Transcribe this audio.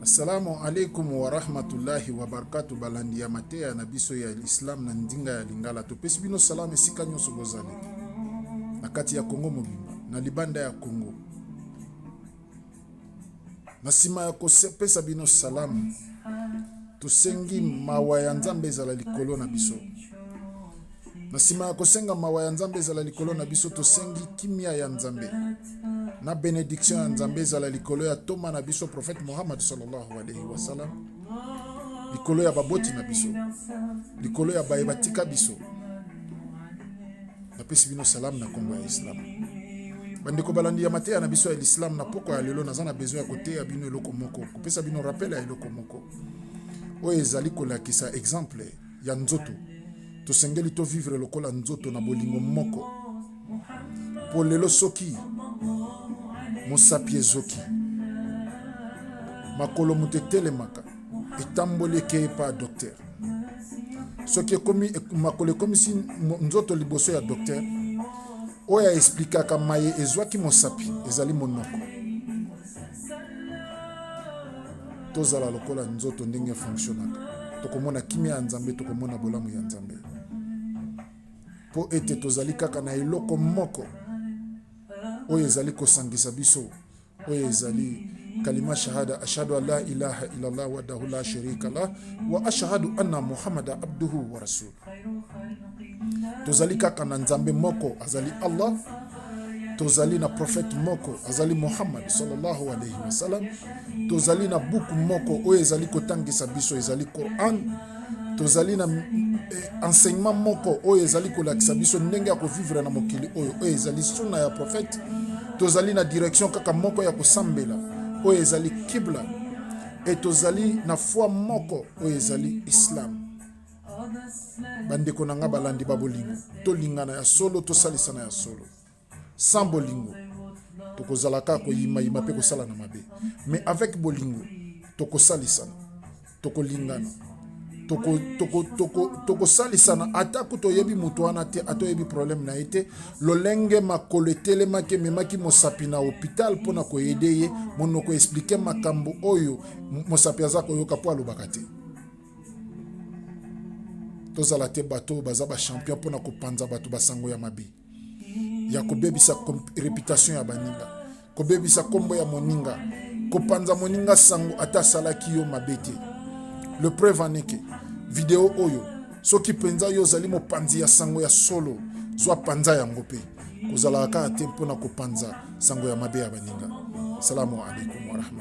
Assalamu alaikum wa rahmatullahi wa barakatu, balandi ya mateya na biso ya Islam na ndinga ya Lingala. Topesi bino salamu esika nyonso bozali, na kati ya Kongo mobimba, na libanda ya Kongo. Na nsima ya kopesa bino salamu, tosengi mawa ya Nzambe ezala likolo na biso. Na nsima ya kosenga mawa ya Nzambe ezala likolo na biso, tosengi kimia ya Nzambe na benediction ya Nzambe ezala likolo ya toma na biso prophète Muhammad sallallahu alaihi wasallam, likolo ya baboti na biso, likolo ya baye batika biso. Napesi bino salamu na kombo ya Islam. Bandeko balandi ya mateya na biso ya Islam, na pokwa ya lelo naza na besoin ya koteya bino eloko moko, kopesa bino rappel ya eloko moko oyo ezali kolakisa exemple ya nzoto. Tosengeli to vivre lokola nzoto na bolingo moko, po lelo soki mosapi ezoki, makolo moto etelemaka, etamboli ekei epa ya docteur. Soki ekomi makolo ekomisi nzoto liboso ya docteur, oyo aexplikaka maye ezwaki mosapi ezali monoko. Tozala lokola nzoto ndenge efonctionnaka, tokomona kimia ya Nzambe, tokomona bolamu ya Nzambe, mpo ete tozali kaka na eloko moko oyo ezali kosangisa biso, oyo ezali kalima shahada, ashhadu an la ilaha illallah wahdahu la sharika lah wa ashhadu anna muhammada abduhu wa rasul. Tozali kaka na Nzambe moko, azali Allah. Tozali na prophète moko, azali Muhammad sallallahu alayhi wa sallam. Tozali na buku moko oyo ezali kotangisa biso, ezali Coran. Tozali na enseignement moko oyo ezali kolakisa biso ndenge ya kovivre na mokili oyo, oyo ezali sunna ya prophète. Tozali na direction kaka moko ya kosambela, oyo ezali kibla. E tozali na foi moko oyo ezali Islam. Bandeko na nga balandi ba bolingo, tolingana ya solo, tosalisana ya solo. Sans bolingo tokozala kaka koyimayima mpe kosalana mabe, mais avec bolingo tokosalisana, tokolingana, tokosalisana, ata kutu oyebi moto wana te, ata oyebi problème na ye te. Lolenge makolo etelemaki ememaki mosapi na hôpital mpona koaider ye, monoko expliquer makambo oyo mosapi aza koyoka mpo alobaka te. Tozala te bato oyo baza bachampion mpona kopanza bato basango ya mabe, ya kobebisa réputation ya baninga, kobebisa nkombo ya moninga, kopanza moninga sango ata asalaki yo mabe te. Le preuve en est que video oyo, soki mpenza yo ozali mopanzi ya sango ya solo, zwa panza yango mpe kozalaka kaka te mpona kopanza sango ya mabe ya baninga. Salamu alaikum warahmatullahi.